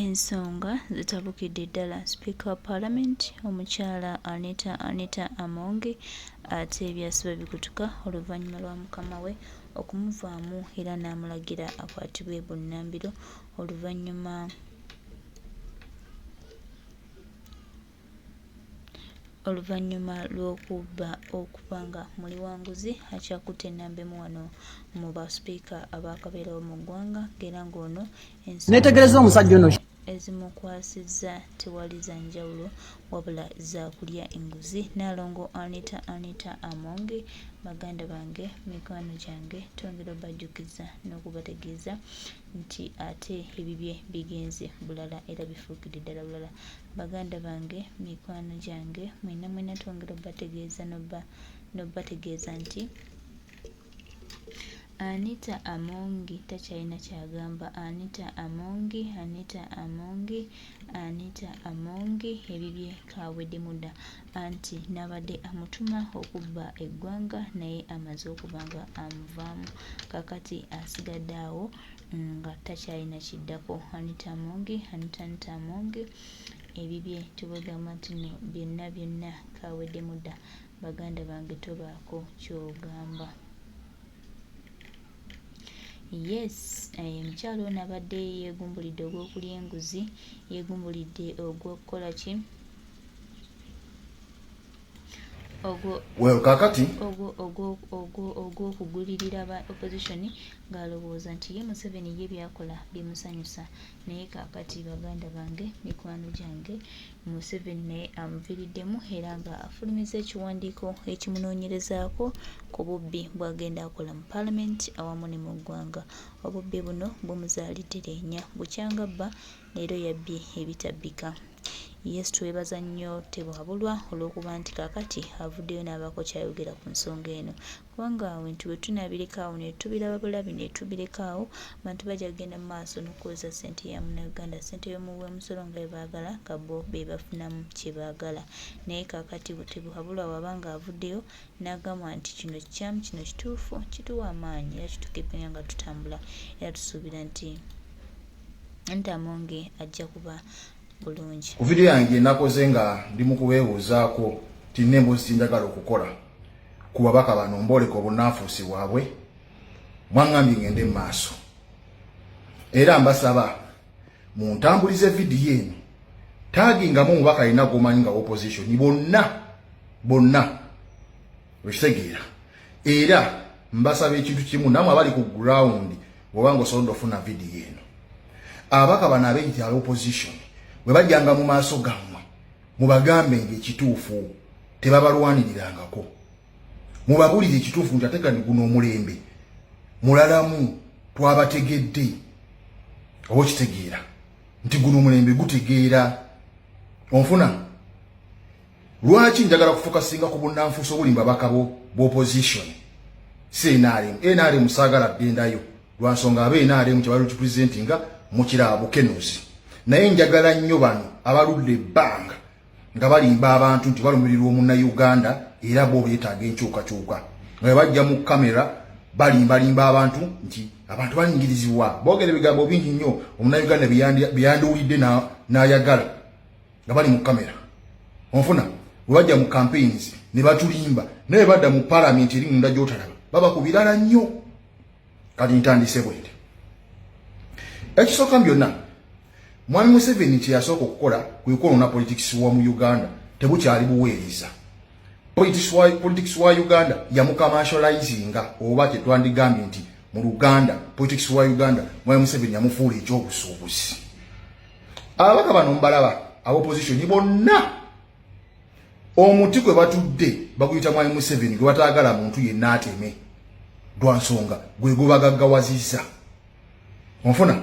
Ensonga zitabukidde ddala sipiika wa Palamenti omukyala Anita Anita Among ate ebyasiba bikutuka oluvannyuma lwa mukama we okumuvaamu era n'amulagira akwatibwe bunnambiro oluvannyuma Oluvannyuma lw'okubba okuba nga muli wa nguzi akyakutte ennamba emu wano mu basipiika abaakabeerawo mu ggwanga ng'era ng'ono Neetegereza omusajja ono. Ezimukwasizza tewali za njawulo wabula za kulya enguzi. Nnaalongo Anita Anita Among, baganda bange, mikwano gyange twongera obajjukiza n'okubategeeza nti ate ebibye bigenze bulala era bifuukidde ddala bulala. Baganda bange, mikwano gyange, mwenna mwenna twongera obategeeza n'obategeeza nti Anita Amongi takyalina kyagamba. Anita Amongi, Anita Amongi, Anita Amongi ebibye kaweddemu dda anti n'abadde amutuma okubba eggwanga naye amaze okuba nga amuvaamu kakati asigadde awo nga takyalina kiddako. Anita Amongi, Anita Anita Amongi ebibye tubagamba nti no byonna byonna kaweddemu dda. Baganda bange tobaako kyogamba. Yes, omukyala ono abadde yeegumbulidde ogw'okulya enguzi, yeegumbulidde ogw'okukola ki? Well, kakati ogw'okugulirira ba opposition ng'alowooza nti ye Museveni ye by'akola bimusanyusa. Naye kaakati baganda bange, mikwano gyange, Museveni naye amuviiriddemu era nga afulumizza ekiwandiiko ekimunoonyerezaako ku bubbi bw'agenda akola mu palamenti awamu ne mu ggwanga. Obubbi buno bumuzaalidde leenya bukyanga abba leero yabbye ebitabbika. Yes twebaza nnyo Tebuhaburwa olw'okuba nti kaakati avuddeyo n'abaako ky'ayogera ku nsonga eno kubanga ebintu bwe tunaabireka awo ne tubiraba bulabi ne tubireka awo abantu bajja kugenda mu maaso n'okukozesa ssente ya Munnayuganda, ssente y'omuwi w'omusolo nga bwe baagala nga bo be bafunamu kye baagala. Naye kaakati Tebuhaburwa bw'aba ng'avuddeyo n'agamba nti kino kikyamu kino kituufu kituwa amaanyi era kitukipinga nga tutambula era tusuubira nti Ntamonge ajja kuba bulungi. Ku vidiyo yange gye nakoze nga ndi mu kubeebuuzaako nti nina emboozi gye njagala okukola ku babaka bano mbooleka obunnanfuusi bwabwe, mwaŋŋambye ngende mu maaso. Era mbasaba muntambulize vidiyo eno, taagingamu omubaka yenna gw'omanyi nga opposition bonna bonna, okitegeera. Era mbasaba ekintu kimu, namwe abali ku ground bw'oba ng'osobola ofuna vidiyo eno, ababaka bano abeyita aba opposition bwe bajjanga mu maaso gammwe mubagambe nga ekituufu tebabalwanirirangako, mubabulire ekituufu nti ate kani guno omulembe mulalamu twabategedde, oba okitegeera nti guno omulembe gutegeera. Onfuna lwaki njagala kufokasinga ku bunnanfuusi obuli mu babaka b'opposition, si NRM. NRM saagala ggendayo lwa nsonga aba NRM kye bali nga mukiraba bukenuzi, naye njagala nnyo bano abaludde ebbanga nga balimba abantu nti balumirirwa omunnayuganda era bo beetaaga enkyukakyuka, nga bwe bajja mu kamera balimbalimba abantu nti abantu bayingirizibwa, boogera ebigambo bingi nnyo omunnayuganda bye yandiwulidde n'ayagala nga bali mu kamera. Onfuna bwe bajja mu campaigns ne batulimba, naye badda mu palamenti eri munda gy'otalaba baba ku birala nnyo. Kati ntandise bwente. Ekisooka mu byonna, mwami Museveni kye yasooka okukola kwe kwonoona politics wa mu Uganda. Tebukyali buweereza, politics wa Uganda yamucommercializinga, oba kyetwandigambye nti mu Luganda politics wa Uganda mwami Museveni yamufuula ekyobusuubuzi. Ababaka bano mbalaba abopposition bonna, omuti gwe batudde baguyita mwami Museveni, gwe bataagala muntu yenna ateme lwa nsonga gwe gubagaggawazizza. Onfuna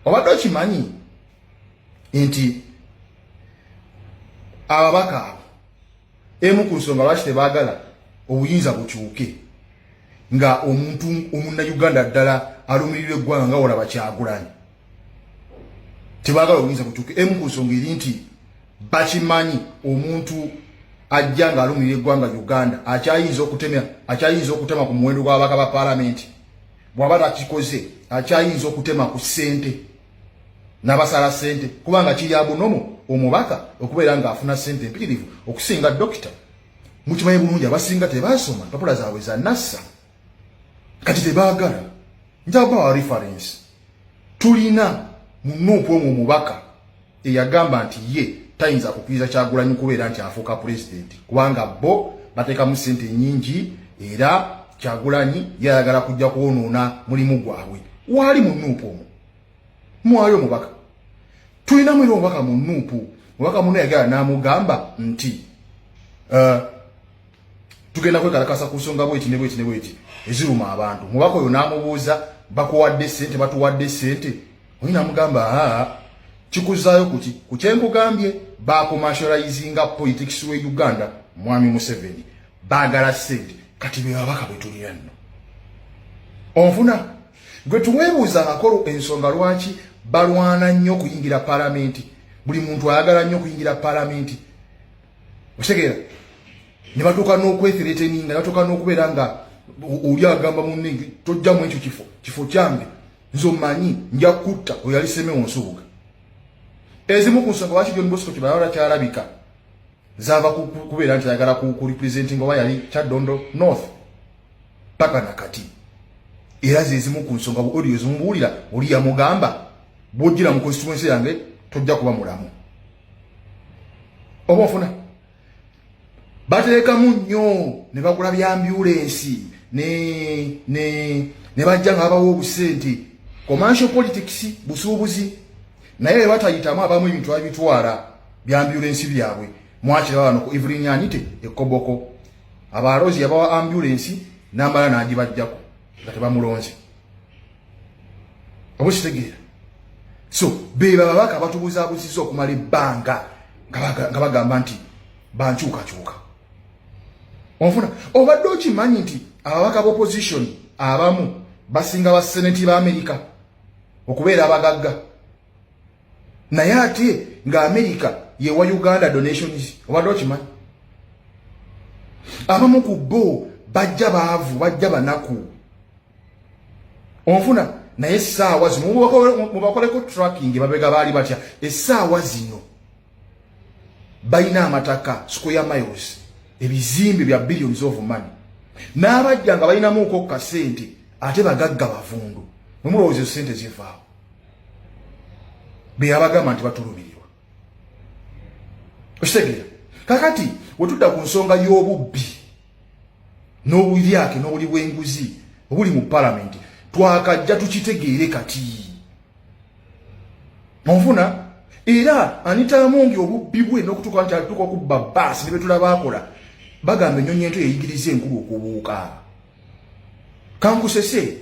obadde okimanyi nti ababaka abo emu ku nsonga lwaki tebaagala obuyinza bukyuke nga omuntu omunnayuganda ddala alumirirwa eggwanga nga olaba Kyagulanyi, tebaagala obuyinza bukyuke, emu ku nsonga eri nti bakimanyi omuntu ajja ng'alumirira eggwanga Uganda akyayinza okutema ku muwendo gw'ababaka ba paalamenti. Bw'aba takikoze, akyayinza okutema ku ssente. N'abasala ssente, kubanga kiri abunomu omubaka okubeera ng'afuna ssente empitirivu okusinga dokita. Mukimanyi bulungi, abasinga tebasoma, empapula zaabwe za nassa, kati tebaagala. Njabawa reference. Tulina mu NUP omwo omubaka eyagamba nti ye tayinza kukkiriza Kyagulanyi kubeera nti afuuka pulezidenti, kubanga bo bateekamu ssente nnyingi era Kyagulanyi yayagala kujja kwonoona mulimu gwabwe. Waali mu NUP omwo, mwali omubaka. Tulinamu era omubaka mu NUP, mubaka muno yagala n'amugamba nti tugenda kwekalakasa ku nsonga bweti ne bweti ne bweti eziruma abantu. Mubaka oyo n'amubuuza, "Bakuwadde ssente? Batuwadde ssente?" Oyo n'amugamba, "Aa, kikuzaayo kuki ku kyenkugambye? Bacommercializinga politics we Uganda. Mwami Museveni baagala ssente." Kati be babaka bwe tulina nno. Onfuna gwe tuweebuuzangako ensonga lwaki balwana nnyo okuyingira palamenti? Buli muntu ayagala nnyo okuyingira palamenti, okitegeera? Ne batuuka n'okwethreateninga, ne batuuka n'okubeera nga oli agamba munne, "Tojjamu ekyo kifo, kifo kyange, nze omanyi nja kutta." Oyo yali Semewo Nsubuga. Ezimu ku nsonga lwaki John Bosco Kibalala kyalabika zaava kubeera nti ayagala ku representing oba yali Kyaddondo North paka nakati. Era zezimu ku nsonga bu audio zimubuulira, oli yamugamba, "Bw'ojjira mu constituency yange tojja kuba mulamu." Oba ofuna bateekamu nnyo ne bagula bya ambulensi ne bajja nga babawa obusente. Commercial politics, busuubuzi. Naye bwe batayitamu, abamu ebintu babitwala bya ambulensi byabwe. Mwakiraba wano ku Evelyn Anite ekoboko, abalozi yabawa ambulensi n'amala n'agibajjako nga tebamulonze. Oba okitegeera? So be babaka abatubuzaabuzizza okumala ebbanga nga bagamba nti bankyukakyuka. Onfuna? Obadde okimanyi nti ababaka b'opposition abamu basinga ba seneti ba Amerika okubeera abagagga, naye ate nga Amerika yewa Uganda donations? Obadde okimanyi? Abamu ku bo bajja baavu, bajja banaku, onfuna? Naye essaawa zino mubakoleko tracking, babega baali batya? Essaawa zino balina amataka square miles, ebizimbe bya billions of money, n'abajja nga balinamuuko kasente ate bagagga bavundu. Mwemulowooza ezo sente zivaawo? Beyabagamba nti batulumirirwa, okitegeera? Kakati wetudda ku nsonga y'obubbi n'obulyake n'obuli bw'enguzi obuli mu palamenti, twakajja tukitegeere kati, onfuna? Era Anita Amongi obubbi bwe n'okutuuka nti atuuka okubba baasi ne betulaba akola, bagamba ennyonyi ento yeyigiriza enkulu okubuuka. Kankusese,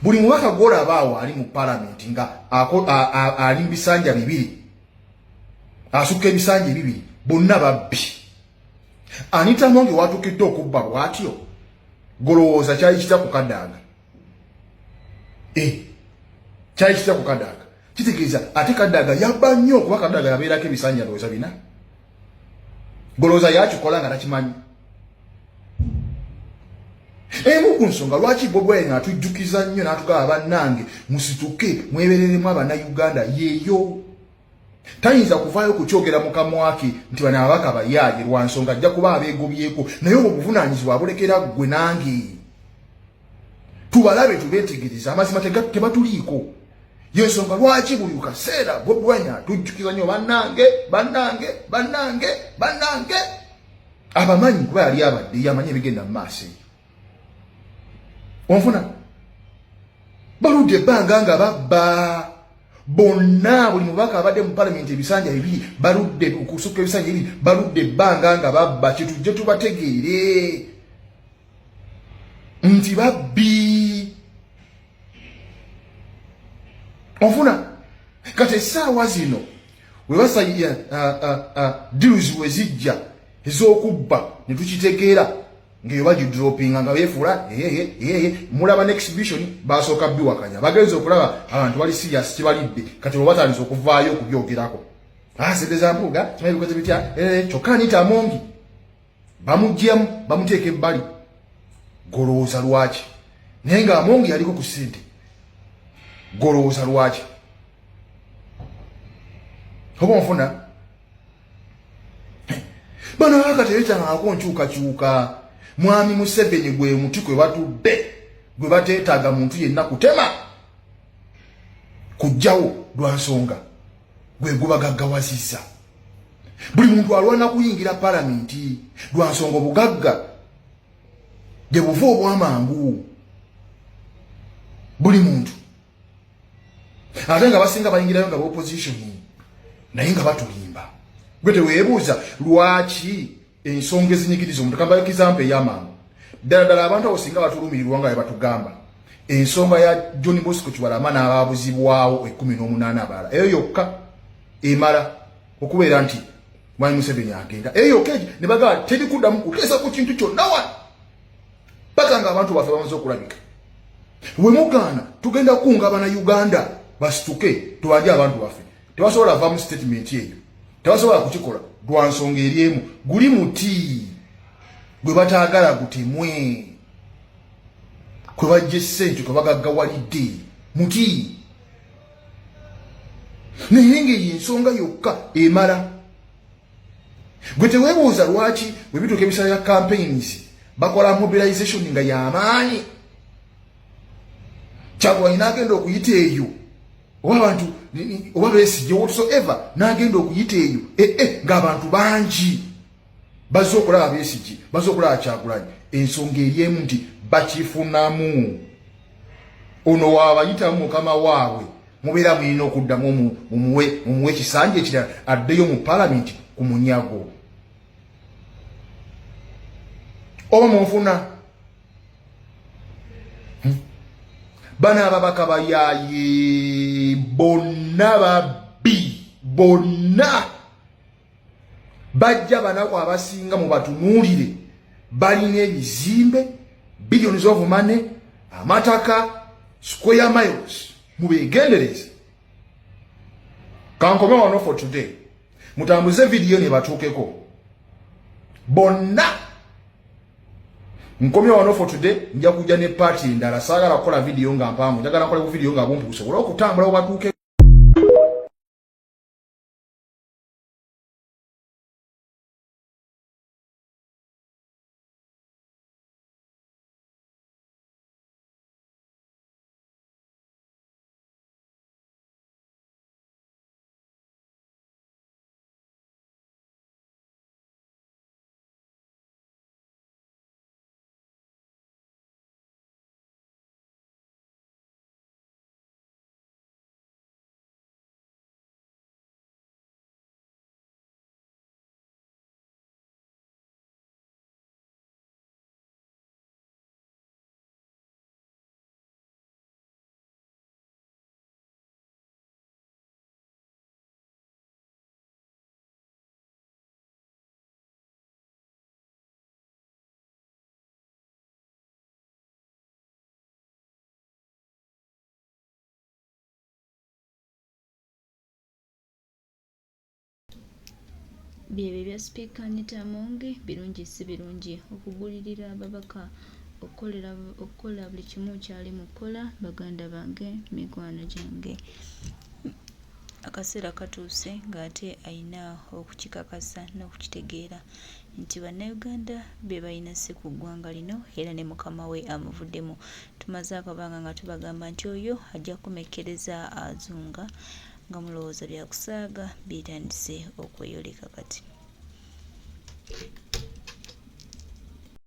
buli mubaka gwolaba awo ali mu palamenti nga ali mu bisanja bibiri, asukka ebisanja ebibiri, bonna babbi. Anita Amongi watuukidde okubba bw'atyo, golowooza kyali kitya ku Kadaaga? Eh, kyali kitya ku Kadaaga? Kitegeeza ate Kadaaga yabba nnyo, kuba Kadaaga yabeerako ebisanja ndowooza bina. Golowooza yakikola nga takimanyi? Emu ku nsonga lwaki Bobi Wine atujjukiza nnyo n'atugaba, "Bannange, musituke mwebereremu Abannayuganda," yeeyo. Tayinza kuvaayo kukyogera mu kamwa ke nti bano ababaka bayaaye, lwa nsonga ajja kuba abeegobyeko. Naye obwo obuvunaanyizibwa abulekera ggwe nange, tubalabe, tubeetegereza. Amazima tebatuliiko. Yensonga lwaki buli kaseera Bobi Wine atujjukiza nnyo, "Bannange, bannange, bannange, bannange." Abamanyi, kuba yali abadde yamanyi ebigenda mu maaso eyo, onfuna? Baludde ebbanga nga babba bonna. Buli mubaka abadde mu palamenti ebisanja bibiri, baludde okusukka ebisanja bibiri, baludde ebbanga nga babba. Kyetujje tubategeere nti babbi, onfuna? Kati essaawa zino webasaya deals we zijja ez'okubba, ne tukitegeera ngaeyo bagidropinga nga beefuula eyeye. Mulaba ne exhibition basooka biwakanya, bagenza okulaba abantu bali serious, kibalidde. Kati bwe batandise okuvaayo okubyogerako, ah, sente za Mpuuga kimanyi bikoze bitya? Eh, kyokka Anita Amongi bamuggyemu, bamuteeka ebbali. Golowooza lwaki? Naye nga Amongi yaliko ku ssente, golowooza lwaki? Oba onfuna bano ababaka tebeetangako nkyukakyuka. Mwami Museveni gwe muti kwe batudde gwe bateetaaga muntu yenna kutema kujjawo lwa nsonga gwe gubagaggawazizza. Buli muntu alwana kuyingira palamenti lwa nsonga obugagga gye buva obwamangu. Buli muntu ate nga basinga bayingirayo nga opposition, naye nga batulimba. Gwe teweebuuza lwaki ensonga ezinyigiriza omuntu? Kambayo example ey'amangu ddala ddala. Abantu abo singa batulumirirwa nga batugamba ensonga ya John Bosco Kibalama n'ababuzibwawo 18 abalala, eyo yokka emala okubeera nti Mwami Museveni agenda. Eyo yokka ne bagamba teri kuddamu kuteesa ku kintu kyonna wano paka nga abantu baffe bamaze okulabika. We mugaana tugenda kukunga Bannayuganda basituke tubanje abantu baffe. Tebasobola vamu statement eyo, tebasobola kukikola lwa nsonga eri emu: guli muti gwe bataagala gutemwe, kwe bajja essente, kwe bagaggawalidde muti. Naye ngaeyo ensonga yokka emala. Gwe teweebuuza lwaki bwe bituuka ebiseera bya campaigns bakola mobilization nga y'amaanyi, Kyagulanyi n'agenda okuyita eyo, oba abantu oba Besigye, whatsoever, n'agenda okuyita eyo ee eh, eh, ng'abantu bangi bazze okulaba Besigye, bazze okulaba Kyagulanyi? Ensonga eri emu nti bakifunamu. Ono waabayitamu mukama waabwe, mubeera mulina okuddamu mumuwe ekisanja ekirala addeyo mu palamenti ku munyago. Oba munfuna? Bano ababaka bayaye bonna babbi, bonna bajja banaku. Abasinga mubatunuulire, balina ebizimbe, billions of money, amataka, square miles. Mubegendereze. Kankome wano for today. Mutambuze vidiyo ne batuukeko bonna. Nkomye wano for today. Nja kujja ne part endala. Saagala kukola vidiyo nga mpanvu, njagala nkola ku vidiyo nga bumpi busobole okutambula obatuuke. Byebyo ebya Sipiika Anita Among, birungi si birungi okugulirira ababaka okukolera okukola buli kimu kyali mu kukola. Baganda bange, mikwano gyange, akaseera katuuse ng'ate alina okukikakasa n'okukitegeera nti Bannayuganda be balina si ku ggwanga lino era ne mukama we amuvuddemu. Tumaze akabanga nga tubagamba nti oyo ajja kukomekkereza azunga nga mulowooza byakusaaga, bitandise okweyoleka kati.